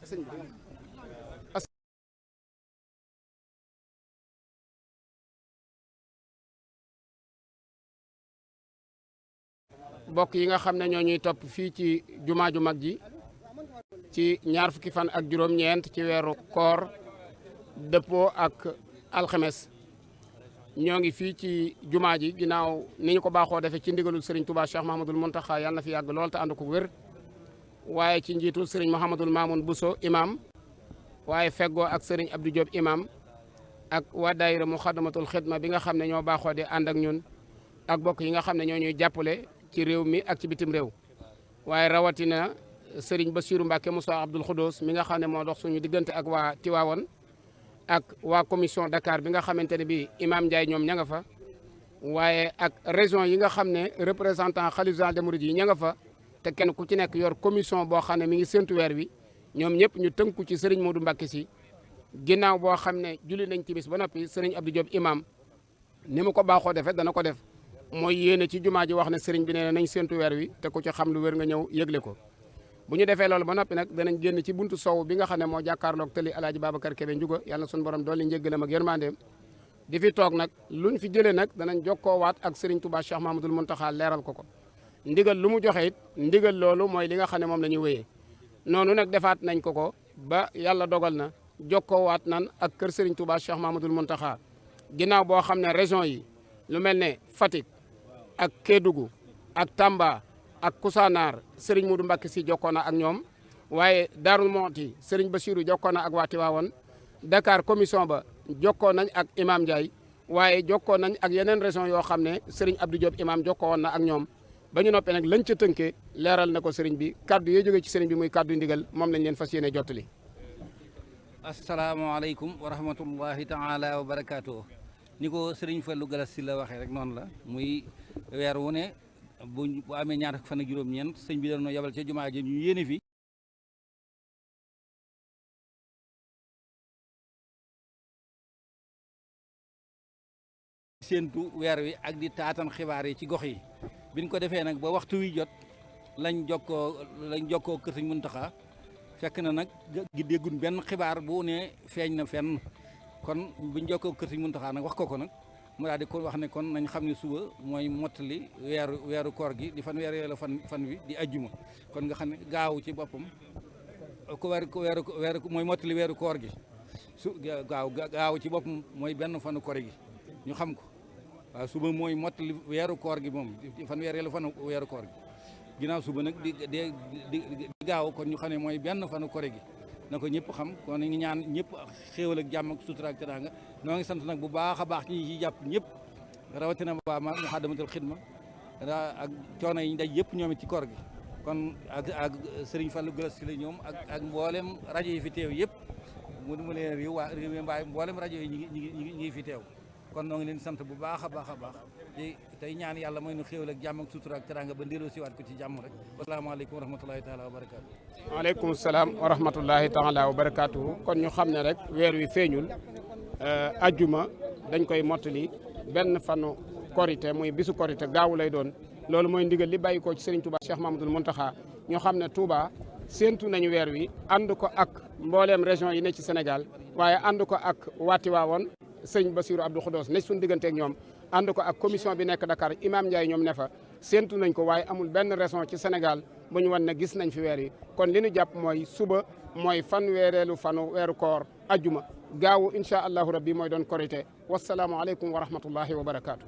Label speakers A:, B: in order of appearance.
A: sëñ bi mbokk yi nga xam ne ñoo ñuy topp fii ci jumaa ju mag ji ci ñaar fukki fan ak juróom-ñeent ci weeru koor dëppoo ak alxames ñoo ngi fii ci jumaa ji ginnaaw ni ñu ko baaxoo defee ci ndigalul Serigne Touba Cheikh Mahamadul Muntaxa yàlla na fi yàgg lool te ànd ko wér waaye ci njiitul Serigne Mouhamadul Mamoun Bousso imam waaye feggoo ak Serigne Abdou Diop imam ak waa daayira Muxaddamatul Xidma bi nga xam ne ñoo baaxoo di ànd ak ñun ak bokk yi nga xam ne ñoo ñuy jàppale ci réew mi ak ci bitim réew waaye rawatina Serigne Bassirou Mbacke Moussa Abdoul Khoudous mi nga xam ne moo dox suñu diggante ak waa Tiwaawoon ak waa commission Dakar bi nga xamante ne bii Imam Ndiaye ñoom ña nga fa waaye ak région yi nga xam ne représentant xalif général des mourides yi ña nga fa te kenn ku ci nekk yor commission boo xam ne mi ngi séntu weer wi ñoom ñëpp ñu tënku ci Serigne Modou Mbacke si ginnaaw boo xam ne julli nañ timis ba noppi Serigne Abdou Diop imam ni mu ko baaxoo defee dana ko def mooy yéene ci jumaa ji wax ne Serigne bi nee nañ séntu weer wi te ku ci xam lu wér nga ñëw yëgle ko. bu ñu defee loolu ba noppi nag danañ génn ci buntu sow bi nga xam ne moo jàkkaarloog tëli Alaaji Babacar Kébé Ndiouga yàlla na suñu borom dolli njéggalam ak yërmandeem di fi toog nag luñ fi jëlee nag danañ jokkoowaat ak Serigne Touba Cheikh Mahamadul Muntaxa leeral ko ndigal lu mu joxe it ndigal loolu mooy li nga xam ne moom la ñuy wéyee noonu nag defaat nañ ko ba yàlla dogal na jokkoowaat nan ak kër Serigne Touba Cheikh Mahamadul Muntaxa ginnaaw boo xam ne région yi lu mel ne Fatick ak Kédougou ak Tamba ak Koussanar Serigne Modou Mbacke si jokkoo na ak ñoom waaye Darou Mouhty Serigne Bassirou jokkoo na ak waa Tivaouane Dakar commission ba jokkoo nañ ak Imam Ndiaye waaye jokkoo nañ ak yeneen région yoo xam ne Serigne Abdou Diop imam jokkoo woon na ak ñoom ba ñu noppee nag lañ ca tënkee leeral na ko Serigne bi kaddu yoo jógee ci Serigne bi muy kaddu ndigal moom lañ leen fas yéene jottali.
B: asalaamaaleykum wa rahmatullahi taala wa barakaatu. ni ko Serigne Fallou Galas si la waxee rek noonu la muy weer wu ne bu amee ñaar fan ak juróom-ñeent sëñ bi dañoo yabal ca jumaa ji ñu yéene fi séentu weer wi ak di taatan xibaar yi ci gox yi biñ ko defee nag ba waxtu wi jot lañ jokkoo kër sëñ Muntaxa fekk na nag gi déggun benn xibaar bu ne feeñ na fenn kon buñ jokkoo kër sëñ Muntaxa nag wax ko nag mu daal di ko wax ne kon nañ xam ne suba mooy mottali weeru koor gi di weeru fan wi di ajjuma kon nga xam ne gaaw ci boppam ko weeru mooy mottali weeru koor gi gaaw ci boppam mooy benn fanu koor gi ñu xam ko waaw suba mooy mottali weeru koor gi moom fanweereelu fanu weeru koor gi ginnaaw suba nag di gaaw kon ñu xam ne mooy benn fanu koor gi na ko ñëpp xam kon ngi ñaan ñëpp xéewal ak jàmm ak sutura ak teraanga noo ngi sant nag bu baax a baax ci ñi ci jàpp ñëpp rawatina waa Muxaddamatul Xidma ak coono yi ñu daj yëpp ñoom it ci koor gi kon ak Serigne Fallou Galas si la ñoom ak mboolem rajo yi fi teew yëpp mu leen réew mi mbaay mboolem rajo yi ñi ngi fi teew kon noo ngi leen sant bu baax a baax a baax tey ñaan yàlla mooy nu xéewal ak jàmm ak sutura ak teraanga ba ndéloo siwaat ko ci jàmm rek wasalaamaaleykum wa rahmatulahi taala wa barakaatu.
A: waaleykum salaam wa rahmatullahi taala wa barakaatu. kon ñu xam ne rek weer wi feeñul ajjuma dañ koy mottali benn fanu korité muy bisu korité gaawu lay doon loolu mooy ndigal li bàyyi ko ci Serigne Touba Cheikh Mamadou Mountakha ñu xam ne Touba séentu nañu weer wi ànd ko ak mbooleem région yi ne ci Sénégal waaye ànd ko ak waa Tivaouane sëñ Bassirou Abdou Khoudous ne suñu digganteeg ñoom ànd ko ak commission bi nekk Dakar Imam Ndiaye ñoom ne fa séentu nañ ko waaye amul benn région ci Sénégal bu ñu wan ne gis nañ fi weer yi kon li ñu jàpp mooy suba mooy fanweereelu fanu weeru koor ajjuma gaawu incha allahu rabbi mooy doon korité wasalaamu aleykum wa rahmatullahi wa barakaatu.